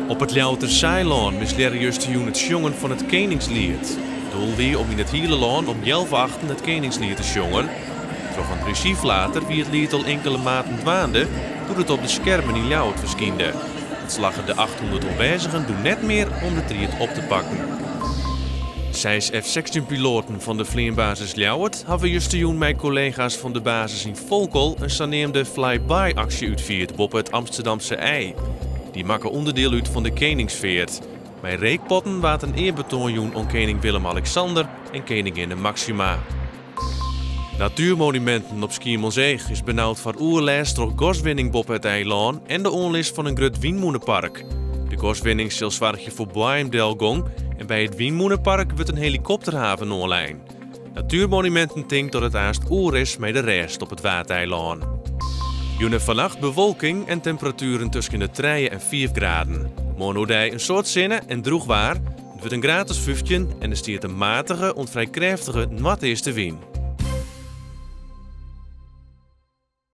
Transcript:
Op it Ljouwerter Saailân mislearre justerjûn it sjongen fan it Keningsliet. Doel wie om yn it hiele lân om healwei achten it Keningsliet te sjongen. Troch in rezjyflater wie it liet al inkele maten dwaande doe't it op de skermen yn Ljouwert ferskynde. It slagge de 800 oanwêzigen doe net mear om de tried op te pakken. Seis F-16-piloaten fan de fleanbasis Ljouwert hawwe justerjûn mei kollega's fan de basis yn Volkel in saneamde fly-by-aksje útfierd boppe it Amsterdamse IJ. Dy makke ûnderdiel út fan de Keningsfeart. Mei reekpotten waard in earbetoan jûn oan kening Willem-Alexander en keninginne Maxima. Natuurmonumenten op Skiermûntseach is benaud foar oerlêst troch gaswinning boppe it eilân en de oanlis fan in grut wynmûnepark. De gaswinning sil soargje foar boaiemdelgong en by it wynmûnepark wurdt in helikopterhaven oanlein. Natuurmonumenten tinkt dat it aanst oer is mei de rêst op it Waadeilân. Jûn en fannacht bewolking en temperatueren tusken de 3 en 5 graden. Moarn oerdei in soad sinne en drûch waar. It wurdt in graad as 15 en der stiet in matige oant frij krêftige noardeastewyn.